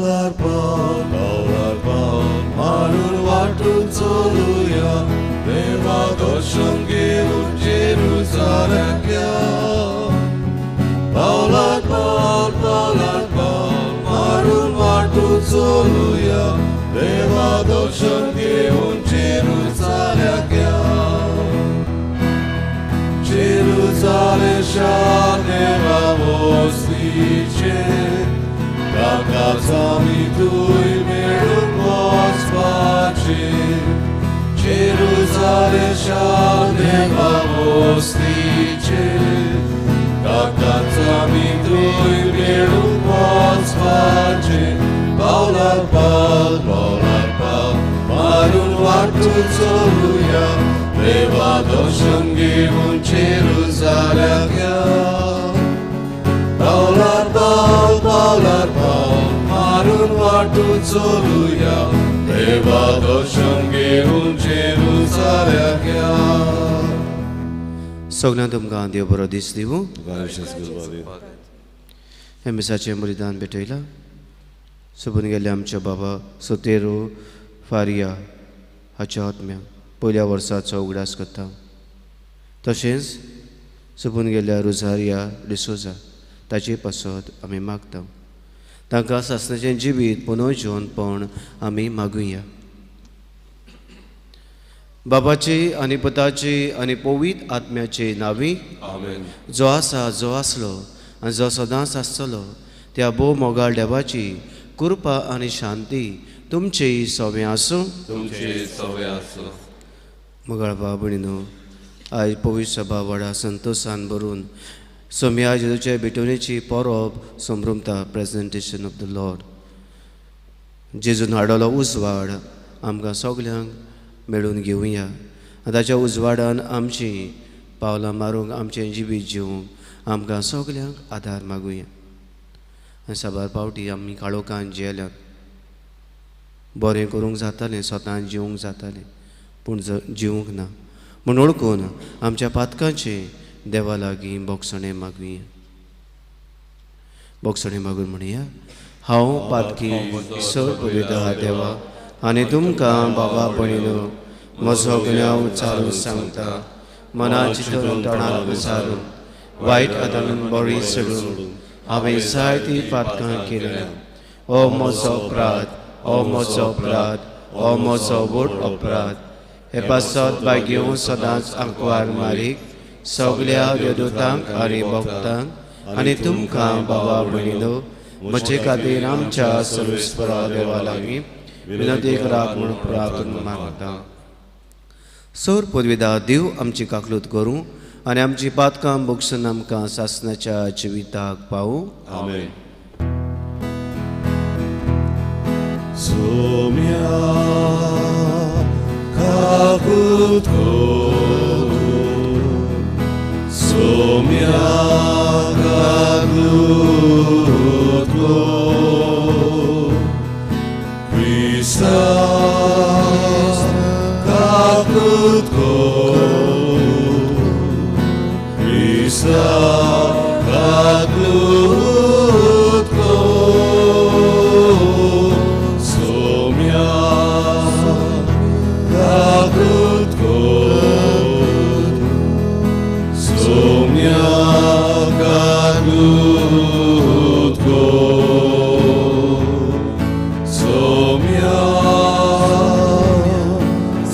पावलार पावल पावलार पावल मारून वाटून चलुया देवा दर्शन घेवन जेरुजाल्याक या. पावलार पावल पावलार पावल मारून वाटून चलुया देवा दर्शन घेवन जेरुजाल्याक या. जेरुजालें शार देवा वस्तीचें ताकाच आमी थंय मेळूंक वचपाचें. जेरुजालें शार देवा वस्तीचें ताकाच आमी थंय मेळूंक वचपाचें. पावलार पावल पावलार पावल मारून वाटून चलुया देवा दर्शन घेवन जेरुजाल्याक या. पावलार पावल पावलार पावल मारून वाटून चलुया देवा दर्शन घेवन जेरुजाल्याक या. सगळ्यांक तुमकां देव बरो दीस दिवूं. हें मिसाचें बलिदान भेटयलां सोबून गेल्ले आमच्या बाबा सोतेरो फारिया हाच्या आत्म्याक पयल्या वर्साचो उगडास करता. तशेंच सोबून गेल्ल्या रोजारिया डिसोजा ताचे पासत आमी मागता. तांकां सासणाचें जिवीत पुनर्जीवनपण आमी मागुया. बाबाचे आनी पुताचे आनी पवित्र आत्म्याचे नांवी आमेन. जो आसा जो आसलो आनी जो सदांच आसतलो त्या भोव मोगाळ देवाची कृपा आनी शांती तुमचेय सवें आसूं. तुमचे सवे आसूं. मोगाळ भाव भयणीनो, आयज पवित्र सभा व्हडा संतोशान भरून सोमया जेजूचे भेटवणेची परब संभ्रमता, प्रेजेंटेशन ऑफ the Lord. जेजून हाडलो उजवाड आमकां सगल्यांक मेळून घेवया आनी ताच्या उजवाडान आमची पावलां मारूंक आमचें जिवीत जिवूंक आमकां सगल्यांक आदार मागुया. आनी साबार पावटी आमी काळोखान जियेल्यात, बरें करूंक जातालें, स्वतान जिवूंक जातालें, पूण जिवूंक ना म्हूण वळखून आमच्या पातकांचें देवा लागीं बोगसणें मागुया. बोगसणें मागून म्हणया, हांव पातकी सर पवित्र देवा आनी तुमकां बाबा भयणीनो म्हजो गुन्यांव उच्चारून सांगता. मनाची चिंतून तोंडान उचारून वायट आदारून बरी सोडून हांवें जायतीं पातकां केल्या. ओ म्हजो अपराध, ओ म्हजो अपराध, ओ म्हजो व्हड अपराध. हे पासत भाग्योवन सदांच आंकवार मारीक सगल्या देवदूतांक आनी भक्तांक आनी तुमकां बाबा भयणीनो म्हजे खातीर आमच्या सर्वेस्परा देवा लागीं विनंती करात म्हूण प्रार्थना मागता. सोर पदवीदा देव आमची काकलूत करूं आनी आमची पातकां भोगसून आमकां सासणाच्या जिविताक पावूं. आमेन. सोम्या काकूत करूं, सोम्या काकूत करूं, क्रिस्ता काकूत करूं, क्रिस्ता काकूत करूं, सोम्या काकूत करूं, सोम्या काकूत करूं, सोम्या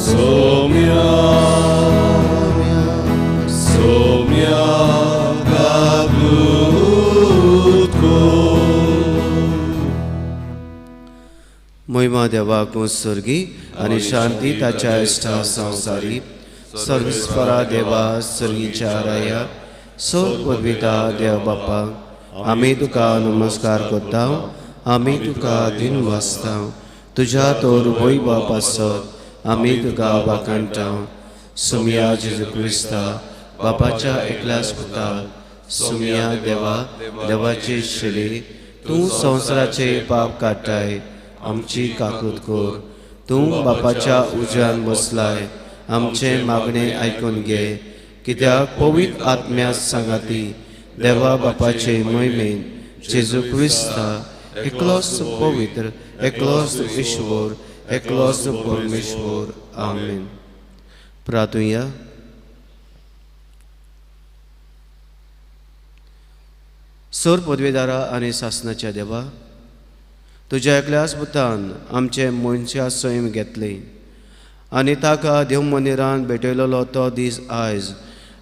सोम्या सोम्या काकूत करूं. महिमा देवाक सर्गी आनी शांती ताच्या इश्टा संवसारी. सर्वेस्परा देवा सर्गीच्या राया सोर पदविता देव बापा, आमी तुका नमस्कार करता, आमी तुका दिन वाचता. तुज्या तोर वैभव पासत आमी तुका वाखाणटा. सोमया जेजू क्रिस्ता बापाच्या एकल्याच पुता सोमया देवा देवाचे शिले तूं संवसाराचे पाप काडटाय आमची काकूत कर. तूं बापाच्या उज्यान बसलाय आमचें मागणें आयकून घे. कित्याक पवित्र आत्म्या सांगाती देवा बापाचे मोहिमेन जेजू क्रिस्ता एकलोच पवित्र, एकलोच ईश्वर, एकलोच परमेश्वर. आमेन. प्रार्थुया. सोर पदवेदारा आनी सासनाच्या देवा, तुज्या एकल्याच पुतान आमचे मनशा सैम घेतले आनी ताका देव मंदिरान भेटयलेलो तो दीस आयज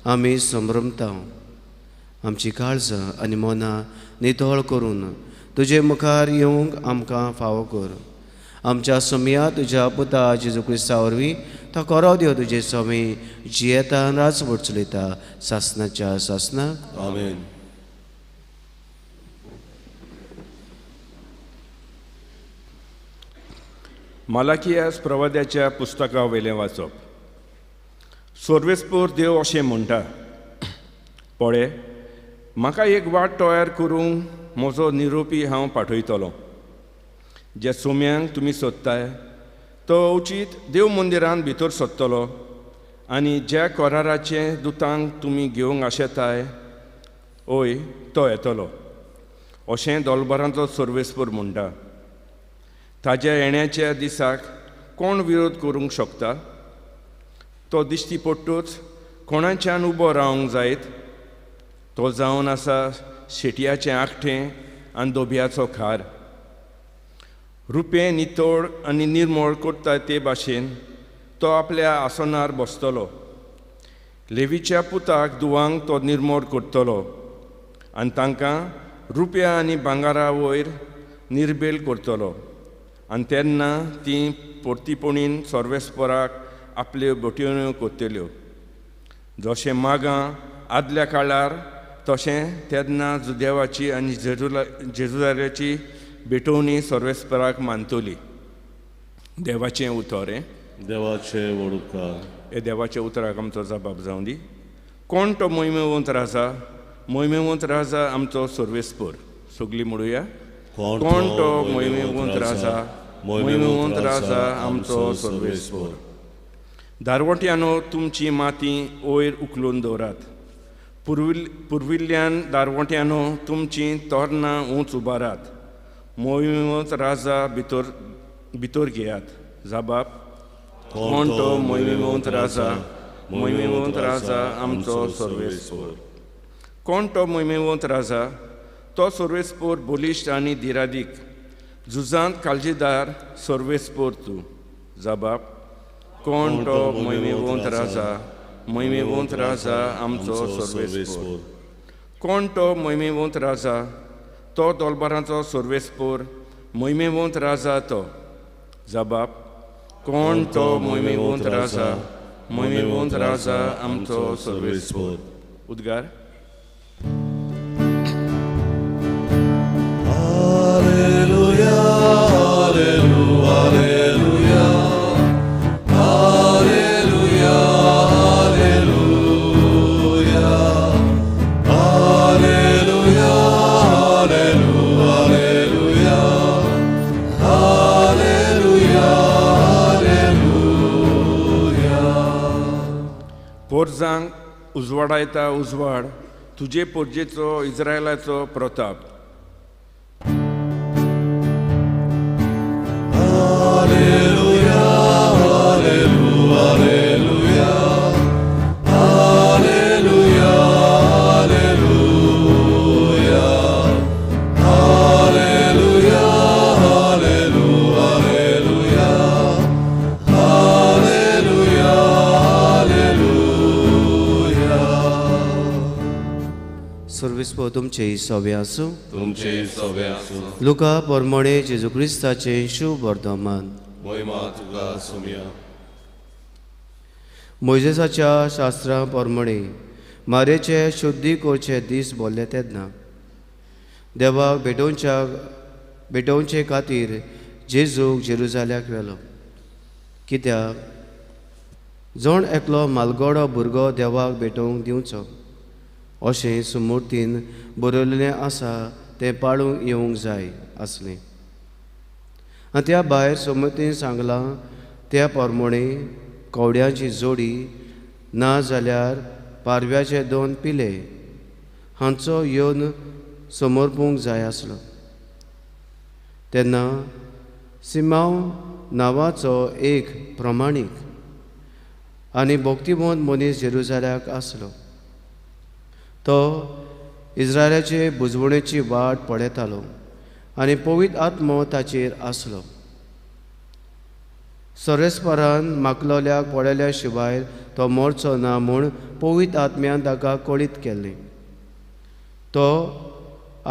आमी संभ्रमता. आमची काळजां आनी मनां नितळ करून तुजे मुखार येवंक आमकां फावो कर. आमच्या सोमया तुज्या पुता जेजू क्रिस्ता वरवीं तो करो देव तुजे स्वामी जियेता राजवट चलयता सासनाच्या सासनाक. आमेन. मालाकियास प्रवाद्याच्या पुस्तका वयलें वाचप. सोर्वेस्पोर देव अशें म्हणटा, पळय म्हाका एक वाट तयार करूंक म्हजो निरोपी हांव पाठयतलो. ज्या सोम्यांक तुमी सोदताय तो अवचीत देव मंदिरांत भितर सोदतलो आनी ज्या कराराचें दुतांक तुमी घेवंक आशेताय ओय तो येतलो, अशें दोलबरांचो सोर्वेस्पोर म्हणटा. ताज्या येण्याच्या दिसाक कोण विरोध करूंक शकता? तो दिश्टी पडटूच कोणाच्यान उबो रावंक जायत? तो जावन आसा शेटयाचें आंखटें आनी दोबयाचो खार. रुपें नितळ आनी निर्मळ करता ते भाशेन तो आपल्या आसनार बसतलो. लेवीच्या पुताक दुवांक तो निर्मळ करतलो आनी तांकां रुप्या आनी भांगरा वयर निर्बेल करतलो आनी तेन्ना तीं परतीपणीन सर्वेस्पराक आपल्यो बोटयो करतल्यो. जशें मागां आदल्या काळार तशें तेन्ना जुदेवाची आनी जेजुजाराची भेटवणी सर्वेस्पराक मानतली. देवाचें उतर हें. देवाचें व्हड उपकार. हे देवाच्या उतराक आमचो जबाब जावं दी. कोण तो मोहिमेवंत राजा? मोहिमेवंत राजा आमचो सर्वेस्पर. सगळीं म्हणुया, कोण तो मोहिमेवंत राजा? मोहिमेवंत राजा आमचो सर्वेस्पर. दारवट्यानो तुमची माती वयर उखलून दवरात. पुर्विल्ल्यान दारवट्यानो तुमची तोरणां उंच उबारात. मोहिमेवंत राजा भितर भितर घेयात. जबाब, कोण तो मोहिमेवंत राजा? मोहिमेवंत राजा आमचो सर्वेस्पर. कोण तो मोहिमेवंत राजा? तो सर्वेस्पर बलिश्ट आनी दिरादीक, झुजांत काळजीदार सर्वेस्पर तूं. जबाब, कोण तो मोहिमेवंत राजा? मोहिमेवंत राजा आमचो सर्वेस्पर. कोण तो मोहिमेवंत राजा? तो दोलबारांचो सर्वेस्पर, मोहिमेवंत राजा तो. जबाब, कोण तो मोहिमेवंत राजा? मोहिमेवंत राजा आमचो सर्वेस्पर. उद्गार. Alleluia, alleluia, alleluia, alleluia, alleluia, alleluia, alleluia, alleluia. पोरजांक उजवाडायता उजवाड, तुजे पोरजेचो इस्रायलाचो Pratap. Alleluia, alleluia, alleluia, alleluia, alleluia, alleluia, alleluia, alleluia. सर्वेस्पर तुमचे सवे आसूं. तुमचे सवे आसूं. लुका परमणे जेजू क्रिस्ताचें शुभ वर्तमान. महिमा तुका सोम्या. मोयजेसाच्या शास्त्रा परमणे मारेचे शुद्धी करचे दीस बोल्ले तेन्ना देवाक भेटोवचे खातीर जेजूक जेरुजाल्याक व्हेलो. कित्याक जण एकलो मालगडो भुरगो देवाक भेटोवंक दिवचो अशें सुमूर्तीन बरयलें आसा तें पाळूंक येवंक जाय आसलें. आनी त्या भायर सुमूर्तीन सांगलां त्या परमणे कवड्यांची जोडी ना जाल्यार पारव्याचे दोन पिले हांचो येवन समर्पूंक जाय आसलो. तेन्ना सिमांव नांवाचो एक प्रमाणीक आनी भक्तिवंत मनीस जेरुजाल्याक आसलो. तो इस्रायलाचे बुजवणेची वाट पळयतालो आनी पवित्र आत्मो ताचेर आसलो. सरेस्परान माकलोल्याक पळयल्या शिवाय तो मरचो ना म्हूण पवित्र आत्म्यान ताका कळीत केल्लें. तो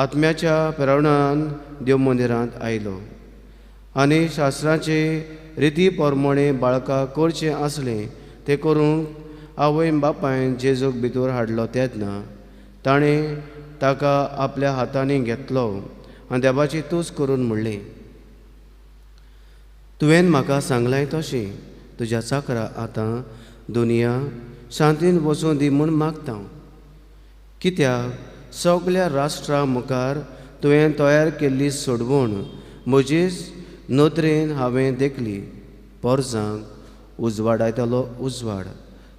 आत्म्याच्या प्रेरणान देव मंदिरांत आयलो आनी शास्त्राचे रिती प्रमाणे बाळका करचें आसलें तें करूंक आवय बापायन जेजूक भितर हाडलो. तेन्ना ताणें ताका आपल्या हातांनी घेतलो आनी देवाची तूस करून म्हणलें, तुवें म्हाका सांगलाय तशें तुज्या चाकरा आतां दुनिया शांतीन वचूं दी म्हूण मागता, कित्याक सगल्या राष्ट्रां मुखार तुवें तयार केल्ली सोडवण म्हजेच नदरेन हांवें देखली. पोरजांक उजवाडायतलो उजवाड,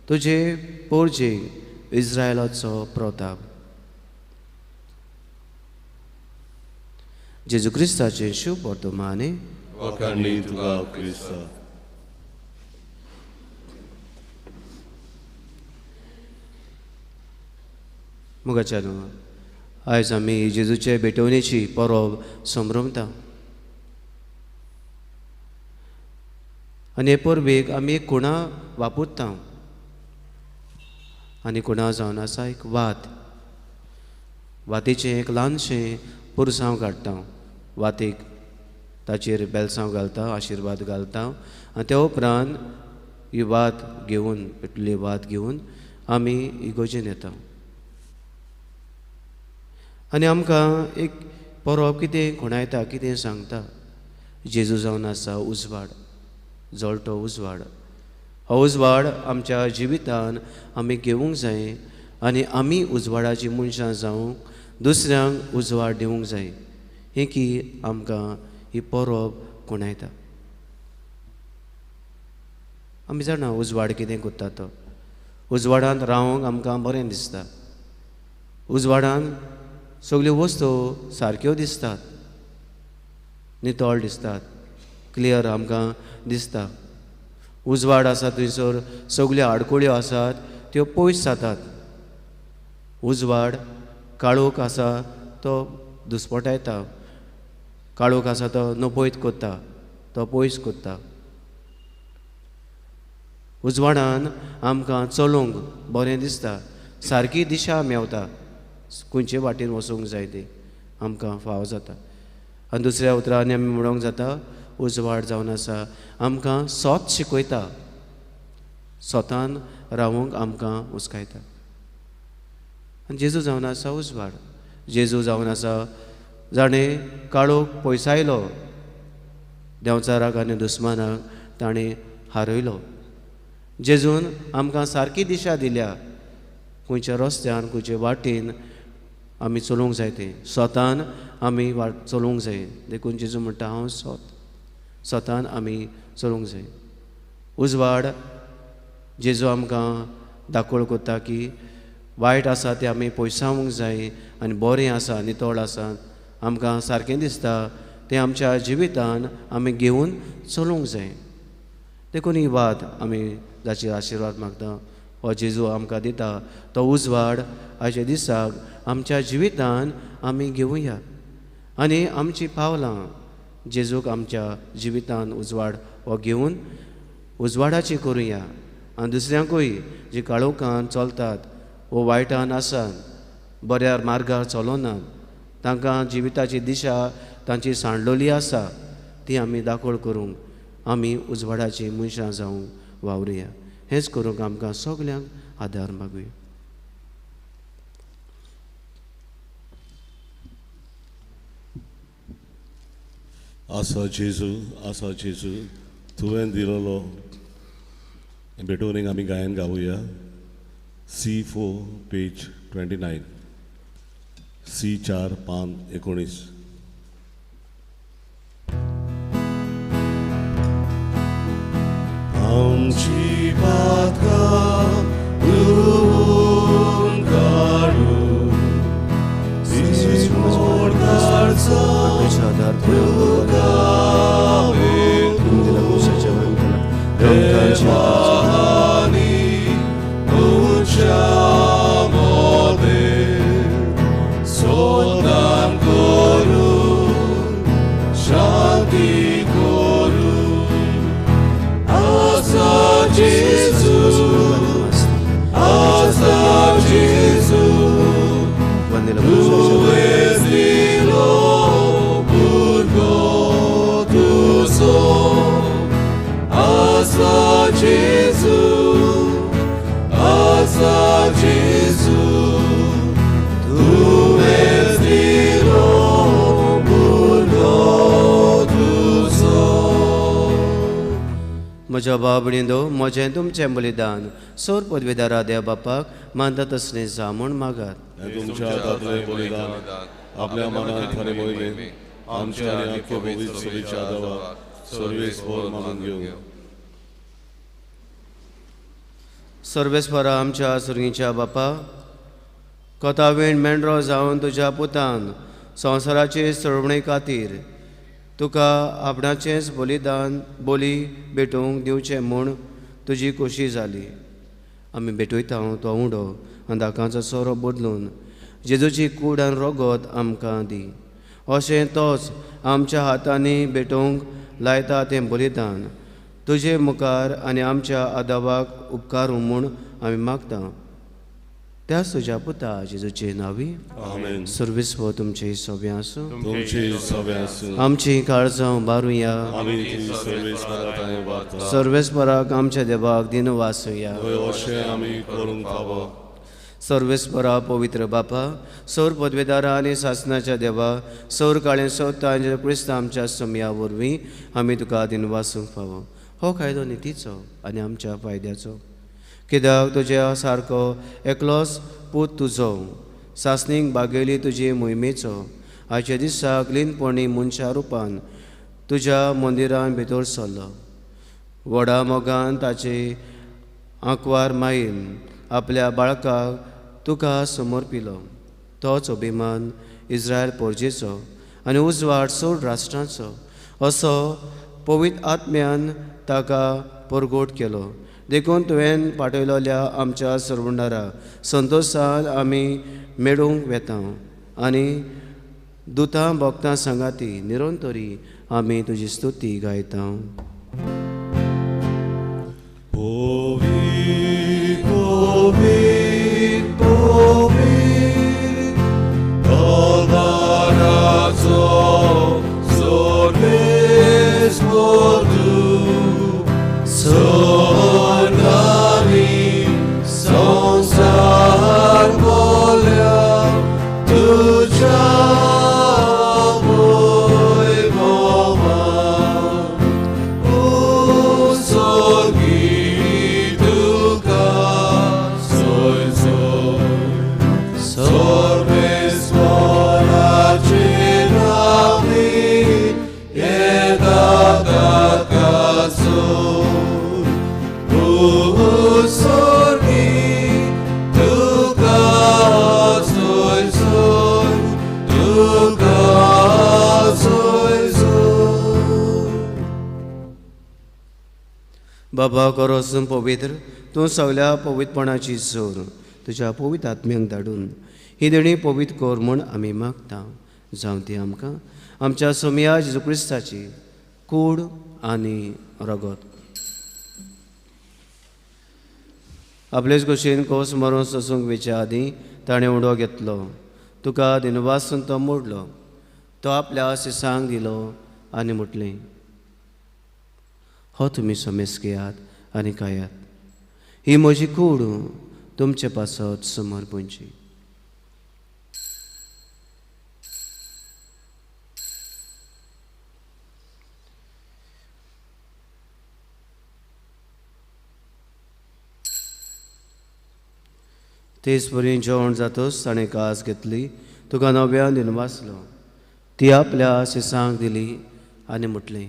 तुजे पोरजेक इस्रायलाचो प्रताप. जेजू क्रिस्ताचें शुभ वर्तमाने. वाखाणणी तुका क्रिस्ता. मुगाच्यानो, आयज आमी जेजूचे भेटवणेची परब संभ्रमता आनी हे परबेक आमी एक खुणा वापरता आनी खुणा जावन आसा एक वात. वातीचें एक ल्हानशें पुरसांव काडटा, वातीक ताचेर बेलसांव घालता, आशिर्वाद घालता आनी त्या उपरांत ही वात घेवन, पेटली वात घेवन आमी इगोजेन येता आनी आमकां एक परब कितें खुणायता, कितें सांगता. जेजू जावन आसा उजवाड, जळटो उजवाड. हो उजवाड आमच्या जिवितान आमी घेवंक जाय आनी आमी उजवाडाची मनशां जावंक दुसऱ्यांक उजवाड दिवंक जाय. हें की आमकां ही परब खुणायता. आमी जाणा उजवाड कितें करता तो. उजवाडांत रावंक आमकां बरें दिसता, उजवाडांत सगल्यो वस्तू सारक्यो दिसतात, नितळ दिसतात, क्लियर आमकां दिसता. उजवाड आसा थंयसर सगल्यो आडखळ्यो आसात त्यो पयस जातात. उजवाड काळोख आसा तो दुस्पटायता, काळोख आसा तो नपयत करता, तो पयस करता. उजवाडान आमकां चलोवंक बरें दिसता, सारकी दिशा मेवता, खंयचे वाटेन वचूंक जाय ती आमकां फावो जाता. आनी दुसऱ्या उतरांनी आमी म्हणूंक जाता, उजवाड जावन आसा आमकां सोत शिकयता, सोतान रावूंक आमकां उस्कायता. आनी जेजू जावन आसा उजवाड. जेजू जावन आसा जाणें काळोख पयसायलो, देंवचाराक आनी दुस्मानाक ताणें हारयलो. जेजून आमकां सारकी दिशा दिल्या, खंयच्या रस्त्यान खंयचे वाटेन आमी चलोवंक जाय तें, सोतान आमी वाट चलोवंक जाय. देखून जेजू म्हणटा, हांव सोत, सोतान आमी चलोवंक जाय. उजवाड जेजू आमकां दाखोवळ करता की वायट आसा तें आमी पयसावंक जाय आनी बरें आसा, नितळ आसा, आमकां सारकें दिसता तें आमच्या जिवितान आमी घेवन चलोवंक जाय. देखून ही वात आमी जाचेर आशिर्वाद मागता, हो जेजू आमकां दिता तो उजवाड आयच्या दिसाक आमच्या जिवितान आमी घेवया आनी आमचीं पावलां जेजूक आमच्या जिवितान उजवाड हो घेवन उजवाडाची करुया आनी दुसऱ्यांकूय जी काळोखान चलतात वो वायटान आसात, बऱ्या मार्गार चलोनात, तांकां जिविताची दिशा तांची सांडलोली आसा ती आमी दाखोवळ करूंक आमी उजवाडाची मनशां जावंक वावरुया. हेंच करूंक आमकां सगल्यांक आदार मागुया. आसा जेजू, आसा जेजू, तुवें दिलोलो भेटवणीक आमी गायन गावया. C4 page 29, C4 पान 19. आमची पातकां धुवन काडूं, तुका केलो म्हज्या बाबणींदो म्हजें तुमचें बलिदान सोर पदवेदारा देव बापाक मानता तसलें जा म्हूण मागात. तुमच्या हातांतलें बलिदान आपल्या मनात खरें वयलें आमच्या आनी आख्या पवित्र सभेच्या देवाक सर्वेस्पर मानून घेवं. सर्वेस्परा आमच्या सुर्गीच्या बापा, कोतावीण मेंढरो जावन तुज्या पुतान संवसाराचे सोडवणे खातीर तुका आपणाचेंच बलिदान बोली भेटोवंक दिवचें म्हूण तुजी खोशी जाली. आमी भेटयता तो उडो आनी दाकांचो सोरो बदलून जेजूची कूड आनी रोगोत आमकां दी. अशें तोच आमच्या हातांनी भेटोवंक लायता तें बलिदान तुजे मुखार आनी आमच्या आदावाक उपकारूं म्हूण आमी मागता. त्याच तुज्या पुता जेजूचे नांवी. आमेन. सर्वेस्पर हो तुमचे सोबे आसूं. तुमचे सोबे आसूं. आमची काळजां उबारुया. सर्वेस्पराक आमच्या देवाक दिन वासुया. अशें आमी करूंक फावो. सर्वेस्परा पवित्र बापा, सौर पदवेदारा आनी सासनाच्या देवा, सौर काळें सोदता क्रिस्त आमच्या समया वरवीं आमी तुका दिन वासूंक फावो. हो कायदो नितीचो आनी आमच्या फायद्याचो, कित्याक तुज्या सारको एकलोच पूत तुजो सासणीक बागयली तुजे मोहिमेचो आयच्या दिसाक लीनपणी मनशा रुपान तुज्या मंदिरान भितर सरलो. व्हडा मोगान ताचे आंकवार मायेन आपल्या बाळकाक तुका समर्पिलो. तोच अभिमान इस्रायल पोरजेचो आनी उजवाड सोड राष्ट्रांचो असो पवित्र आत्म्यान ताका परगोट केलो. देखून तुवें पाठयलोल्या आमच्या सरवंडारा संतोशान आमी मेळूंक वेता आनी दुतां भक्तां सांगाती निरंतरी आमी तुजी स्तुती गायता. बाबा करोसून पवित्र तूं सगल्या पवित्रपणाची जोर तुज्या पवित्र आत्म्यांक धाडून ही देणी पवित्र कर म्हूण आमी मागता. जावं ती आमकां आमच्या सोमया जेजू क्रिस्ताची कूड आनी रगत. आपलेच कुशीन कोस मरून सोसूंक वेच्या आदीं ताणें उडो घेतलो, तुका दिनवासून तो मोडलो, तो आपल्या शिसांक दिलो आनी म्हटलें, हो तुमी समेस घेयात आनी खायात, ही म्हजी कूड तुमचे पासत समर्पणची. तेच परी जेवण जातच ताणें कास घेतली, तुका नव्यान दिनवासलो, ती आपल्या शिसांक दिली आनी म्हटलें,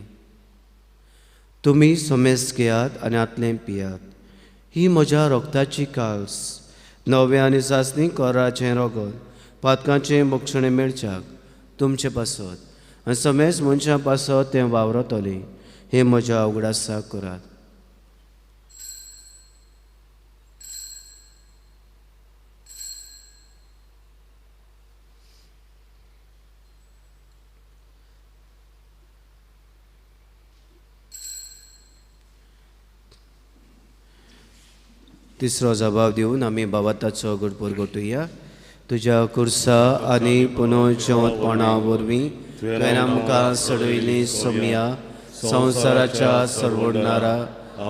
तुमी समेस घेयात आनी आतलें पियात, ही म्हज्या रोगताची काल्स, नव्या आनी सासणी कोराचें रोगत, पातकांचें बक्षणें मेळच्याक तुमचे पासत आनी समेस मनशां पासत तें वावरतलें, हें म्हज्या उगडासाक करात. तिसरो जबाब दिवन आमी बाबाताचो गुडपूर गोटुया. तुज्या कुर्सा आनी पुनर्जिवंतपणा वरवीं तुवें आमकां सोडयली सोमया, संवसाराच्या सोडवणारा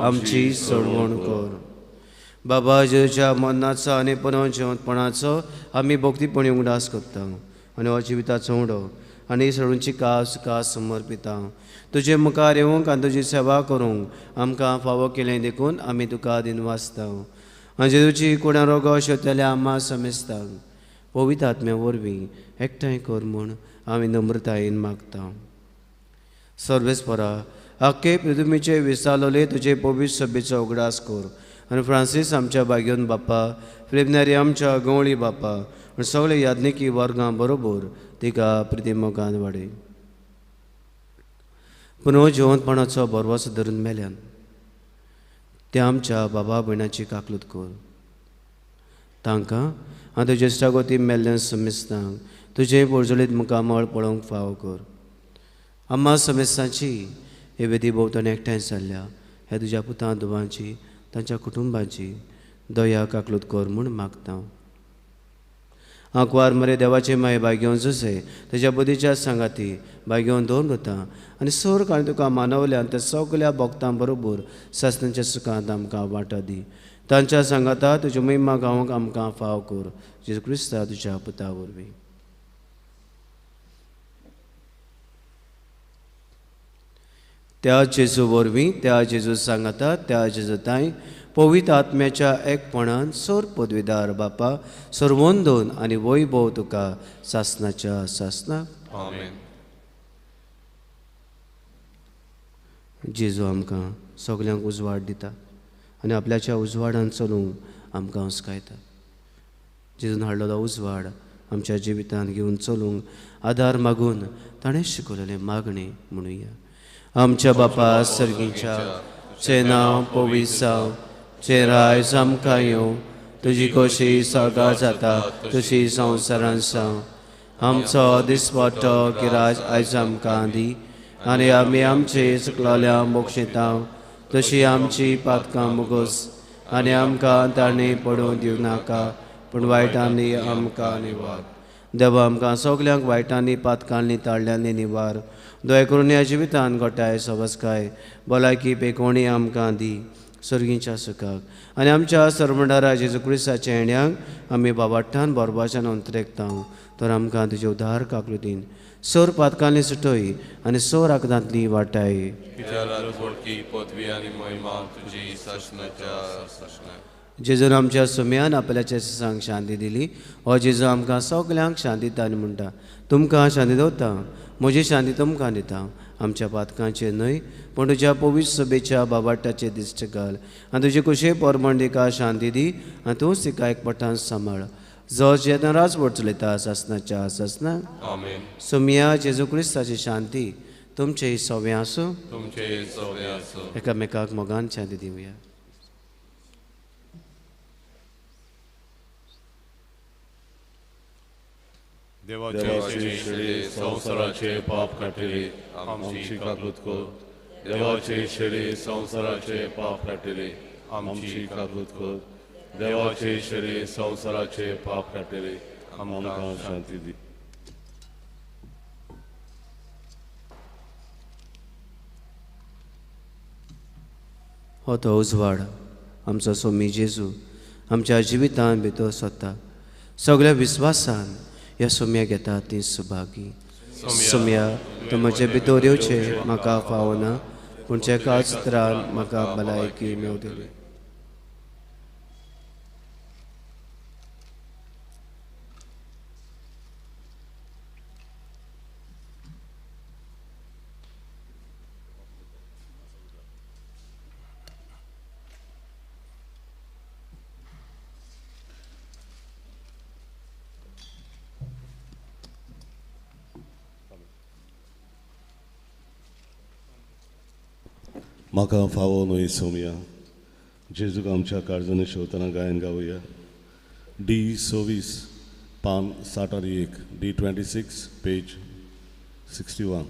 आमची सोडवण कर. बाबा जेजूच्या मरणाचो आनी पुनर्जिवंतपणाचो आमी भक्तीपणी उगडास करता आनी हो जिविताचो उडो आनी सोडूंची कास कास समर्पिता. तुजे मुखार येवंक आनी तुजी सेवा करूंक आमकां फावो केलें देखून आमी तुका दिनवासता. आनी जेजूची कुडां रोगो शेवतल्या आम्हा समेस्तांक पवित्र आत्म्या वरवीं एकठांय कर म्हूण आमी नम्रतायेन मागता. सर्वेस्परा आख्खे पृथ्वीचे विसालोले तुजे पवित्र सभेचो उगडास कर आनी फ्रांसीस आमच्या भाग्योन बाप्पा, फिलिपनेरी आमच्या गवळी बाप्पा आनी सगळे याज्ञिकी वर्गां बरोबर तिका प्रितीमोगान वाडय. पुनः जिवंतपणाचो भरवंसो धरून मेल्यान त्या आमच्या बाबा भयणाची काकलूत कर. तांकां आनी तुजे इश्टागती मेल्ल्या समेस्तांक तुजें पोरजोळीत मुखामळ पळोवंक फावो कर. आम्हा समेस्तांची हे वेदी भोंवतणी एकठांय जाल्ल्या ह्या तुज्या पुतां धुवांची तांच्या कुटुंबाची दया काकलूत कर म्हूण मागता. आंकवार मरे देवाचे माये भाग्योन जुसे तेज्या बुद्धीच्या सांगाती भाग्योन दोन वता आनी सोर आनी तुका मानवल्या आनी त्या सगल्या भक्तां बरोबर सासणाच्या सुखांत आमकां वांटो दी. तांच्या सांगाता तुज्यो महिमा गावंक आमकां फाव कर. जेजू क्रिस्ता तुज्या पुता वरवीं. त्या जेजू वरवीं, त्या जेजू सांगाता, त्या जेजू तांय पवित्र आत्म्याच्या एकपणान सोर पदवीदार बापा सर्वोंदोन आनी वैभव तुका सासणाच्या सासणाक. आमेन. जेजू आमकां सगल्यांक उजवाड दिता आनी आपल्याच्या उजवाडान चलूंक आमकां हुस्कायता. जेजून हाडलेलो उजवाड आमच्या जिवितांत घेवन चलूंक आदार मागून ताणें शिकवलेलें मागणें म्हणुया. आमच्या बापा सर्गीच्या, तुजें नांव पवित्र जावं, तुजें राज आमकां येवं, तुजी खोशी सर्गार जाता तशी संवसारांत जावं. आमचो दिसपट्टो गिराज आयज आमकां दी आनी आमी आमचे चुकलेल्या मोक्षिता तशी आमची पातकां मुगोस आनी आमकां ताणें पडोवन दिवं नाका, पूण वायटांनी आमकां निवार. देवा आमकां सगल्यांक वायटांनी पातकांनी ताळ्यांनी निवार. दया करून ह्या जिवितान गोठाय सवसकाय भलायकी पेकोणी आमकां दी सर्गीच्या सुखाक आनी आमच्या सर्वंडारा जेजू क्रिस्ताच्या येण्याक आमी बाबाट्टान बरबाच्यान अंतरेकता. तर आमकां तुजे उदार काकलुतीन सोर पातकांनी सुटय आनी सोर आकदांतली वाटाय. जेजून आमच्या सुम्यान आपल्याच्या सांग शांती दिली. हो जेजू आमकां सगल्यांक शांती दिता आनी म्हणटा, तुमकां शांती दवरता, म्हजी शांती तुमकां दिता. आमच्या पातकांचेर न्हय पूण तुज्या पवित्र सभेच्या बाबाटाचे दिश्ट घाल आनी तुजे कुशे परमण तिका शांती दी आनी तूंच तिका एकपटान सांबाळ. जो जेन्ना राजवट चलयता सासणाच्या सासणाक. आमेन. सोमिया जेजू क्रिस्ताची शांती तुमचे सवे आसूं. तुमचे सवे आसूं. एकामेकाक मोगान शांती दिवया. देवाचे शेळी संवसाराचे पाप काडटली आमची काकूत कर. देवाचे शेळी संवसाराचे पाप काडटली आमची काकूत कर. देवाचे शेळी संवसाराचे पाप काडटली आमकां शांती दी. हो तो उजवाड आमचो सोमी जेजू आमच्या जिवितान भितर सोदता. सगळ्या विस्वासान ह्या सोम्या घेता ती सुभागी. सोम्या तूं म्हजे भितर येवचें म्हाका फावना, पूण एकाच उतरान म्हाका भलायकी मेवतली. म्हाका फावो न्हय सोमया जेजूक आमच्या काळजांनी शेवतना गायन गावया. डी 26 पान 61, डी 26 पेज 61.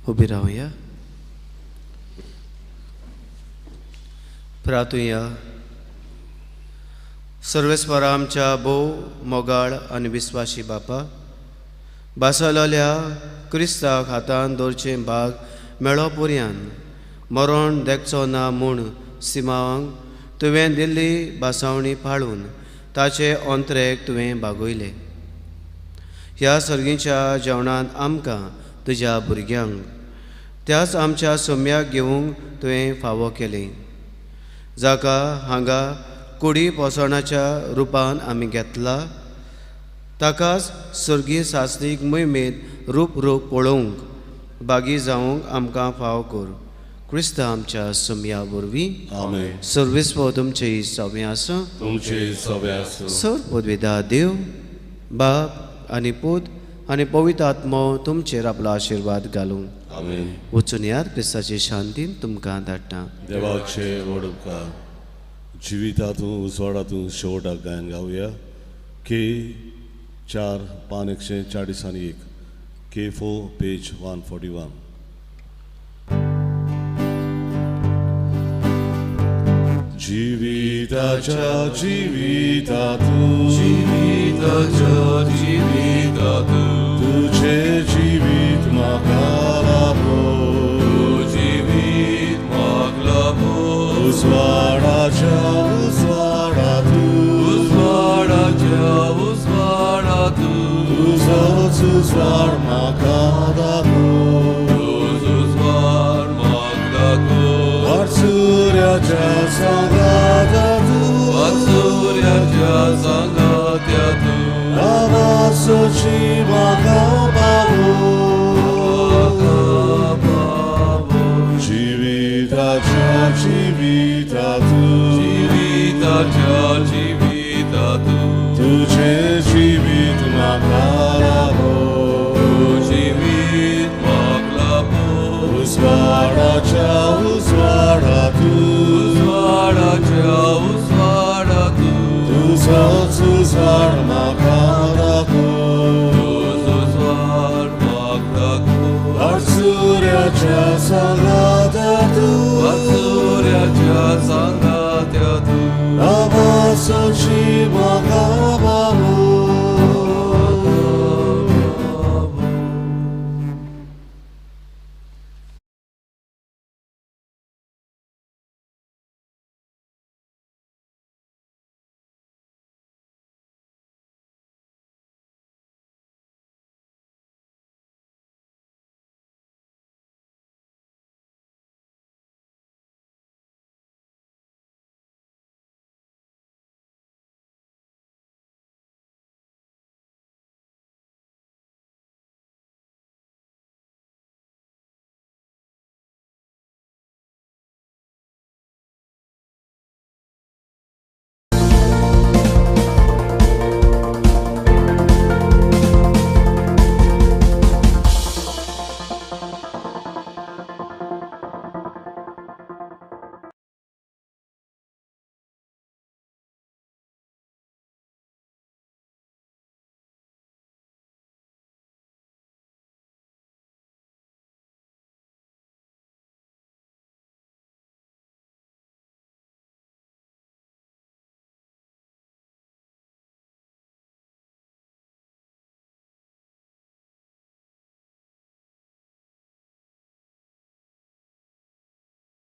उबी रावया. प्रार्थुया. सर्वेस्परा आमच्या भोव मोगाळ आनी विस्वाशी बापा, बासलल्या क्रिस्ताक हातान दवरचें भाग मेळो पुरयान मरण देखचो ना म्हूण सिमांवांक तुवें दिल्ली बासावणी पाळून ताचे अंतरेक तुवें बागयले. ह्या सर्गीच्या जेवणांत आमकां तुज्या भुरग्यांक त्याच आमच्या सोम्याक घेवंक तुवें फावो केलें, जाका हांगा कुडी पोसणाच्या रुपान आमी घेतला, ताकाच सर्गी सासणीक मोहिमेंत रूप रूप पळोवंक बागी जावंक आमकां फाव कर. क्रिस्त आमच्या सोम्या वरवीं. आमेन. सर्वेस्पर तुमचे सवे आसूं. तुमचे सवे आसूं. सर पदवेदा देव बाप आनी पूत आनी पवित्र आत्मो तुमचेर आपलो आशिर्वाद घालूं. आमेन. वचून यार क्रिस्ताचे शांतीन तुमकां धाडटा. देवाचे व्हड उपकार. जिवितातूं उजवाडातूं शेवटाक गायन गावया. के 4 पान 141, के 4 पेज 141. जिविताच्या जिवितातूं, जिविताच्या जिवितातूं, तुझे जिवीत म्हाका लाभो, जिवीत म्हाका लाभो, उजवाडाच्या उजवाडातूं, उजवाडाच्या उजवाडातूं, तुजोच उजवाड म्हाका दाखो, तुजो उजवाड म्हाका दाखो, वाटसुऱ्याच्या सांगातातूं, वाटसुऱ्याच्या सांगात्यातूं, आवासोची म्हाका पावो, म्हाका पावो, जिविताच्या जिवितातूं, जिविताच्या जिवितातूं, तुझे जिवीत म्हाका लाभो, जिवीत म्हाका लाभो, उजवाडाच्या